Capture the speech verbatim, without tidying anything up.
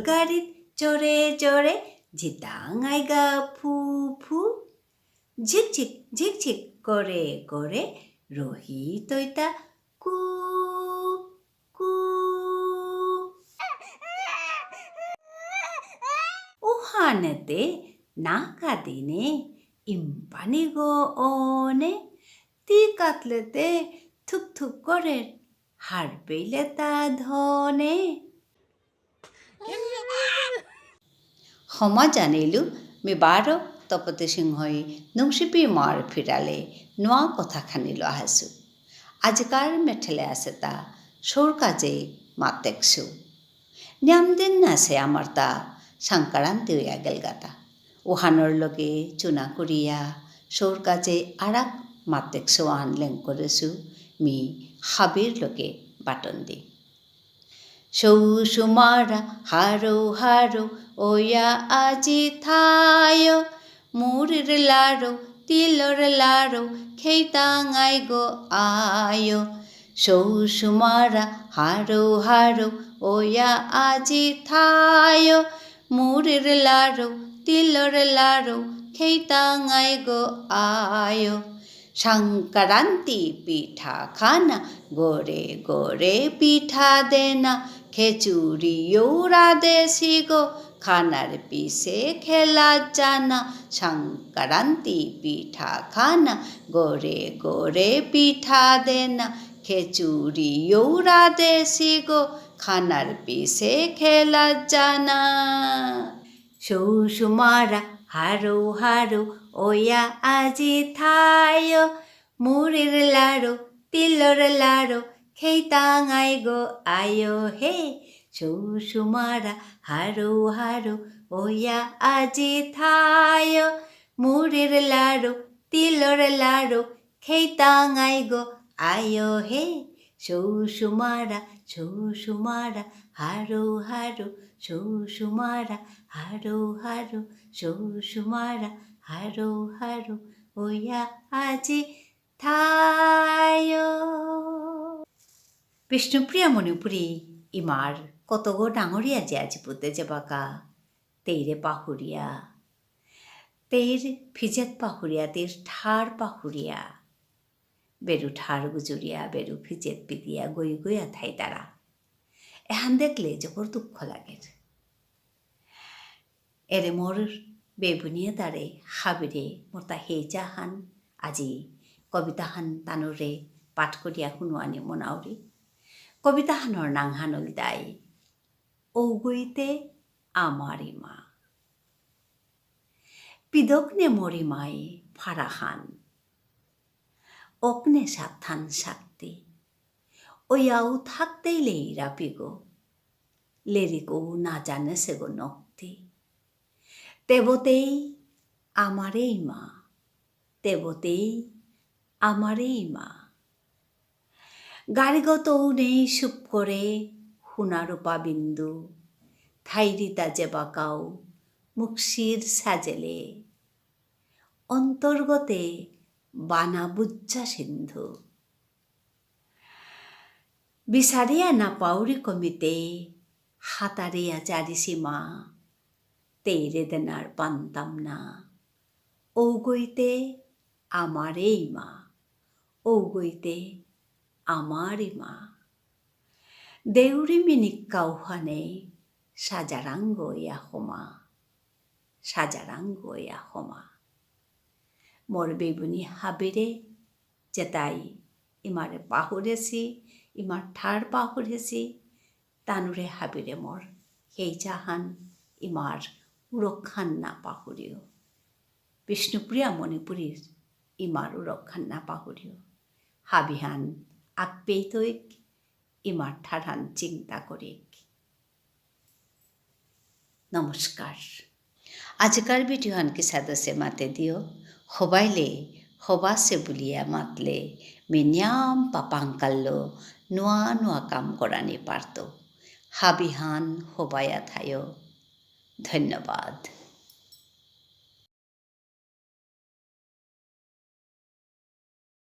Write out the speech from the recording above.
গাড়িত জোরে জোরে জিতাঙাইগা ফু ফু। ঝিকঝিক ঝিকঝিক করে করে রোহিত ওইতা কু কু। উহানেতে নাকাদিনে ইম্পানি গো অনে, তি কাতলেতে থুক থুক করে হারপেইলে তা ধনে। ক্ষমা জানিলু, মি বারো তপতি সিংহই নুংশিপি মার ফিরালে নোয়া কথা খানি লো আহাসু। আজিকার মেঠেলে আসে তা সৌর কাজে মাতেকসু। নিয়াম দিন নাসে আমার তা সংক্রান্তি হইয়া গেলগাতা। ওহানর লগে চুনা করিয়া সৌর কাজে আরাক মাতেকসু আহান লেং করেসু মি হাবির লগে বাটন দি। সৌ সুমারা হারো হারো ওয়া আজি থায়ো, মুরির লাড়ু, তিলর লাড়ু, খেইতাঙাই গো আয়ো। সৌ সুমারা হারো হারো ওয়া আজি থায়ো, মুরির লাড়ু, তিলর লাড়ু, খেইতাঙাই গো আয়ো। সংক্রান্তি পিঠা খানা, গরে গরে পিঠা দেনা, খেচুড়ি ইউরা দেসি গো, খানার পিছে খেলা যানা। সংক্রান্তি পিঠা খানা, গরে গরে পিঠা দেনা, খেচুড়ি ইউরা দেসি গো, খানার পিছে খেলা যানা। সৌ সুমারা হারো হারো ওয়া আজি থায়ো, মুরির লাড়ু, তিলর লাড়ু, খেইতাঙাই গো আয়ো হে। সৌ সুমারা হারো হারো ওয়া আজি থায়ো, মুরির লাড়ু, তিলর লাড়ু, খেইতাঙাই গো আয়ো হে। সৌ সুমারা, সৌ সুমারা, হারো হারো, সৌ সুমারা, হারো হারো, সৌ সুমারা, হারো হারো, ওয়া আজি থায়ো। বিষ্ণুপ্রিয়া মণিপুরী ইমার কতগো ডাঙরিয়া যে আজি পুতে যেবাকা, তেইরে পাহুরিয়া, তেইর ফিজেত পাহুরিয়া, তেইর ঠার পাহুরিয়া, বেরু ঠার গুজুরিয়া, বেরু ফিজেত পিদিয়া গই গইয়া থাইতারা। এহান দেখলে জবর দুঃখ লাগের। এরে মোর বেবুনিয়ে তারে হাবিরে মোর তা হেইচাহান আজি কবিতাহান তানুরে পাঠ করিয়া হুনুয়ানি মনাউরি। কবিতাহানর নাঙহান ইলতাই ঔগইতে আমার ইমা। পিদকনে মোর ইমাই ফারাহান। অকনে সাতহান শক্তি। ওয়াউ থাকতেই লেইরা পিগো। লেরিকো না জানে সেগো নক্তি। তেবতেই আমারে ইমা। তেবতেই আমারে ইমা। গারিগত নেই সুপ করে হুনারূপা বিন্দু, থাইরিতা যেবাকাউ মুকসির সাজেলে, অন্তর্গতে বানা বুজ্জা সিন্ধু। বিচারিয়া না পাউরি কমিতে, হাতারিয়া চারিসীমা, তেইরে দেনার পান্তাম না। ঔগইতে আমারে ইমা, ঔগইতে আমারে ইমা। দেউরি মিনিক কাউহানে সাজারাঙ্গ ইয়া হোমা, সাজারাঙ্গ ইয়া হোমা। মোর বেবুনি হাবিরে যেতাই ইমারে পাহুরেসি, ইমার ঠার পাহুরেসি, তানুরে হাবিরে মোর হেইচাহান ইমার উরক্ষান না পাহুরিও। বিষ্ণুপ্রিয়া মণিপুরীর ইমার উরক্ষান না পাহুরিও। হাবিহান আকপেইতৈক ইমার ঠারহান চিন্তা করিক। নমস্কার। আজিকার ভিডিওহান কিসাদে আসে মাতে দিও। হবাইলে, হবাসে বুলিয়া মাতলে, মি নিয়াম পাপাঙ্কাল্লো নুয়া নুয়া কাম করানি পারতো। হাবিহান হবায়া থায়ো। ধন্যবাদ।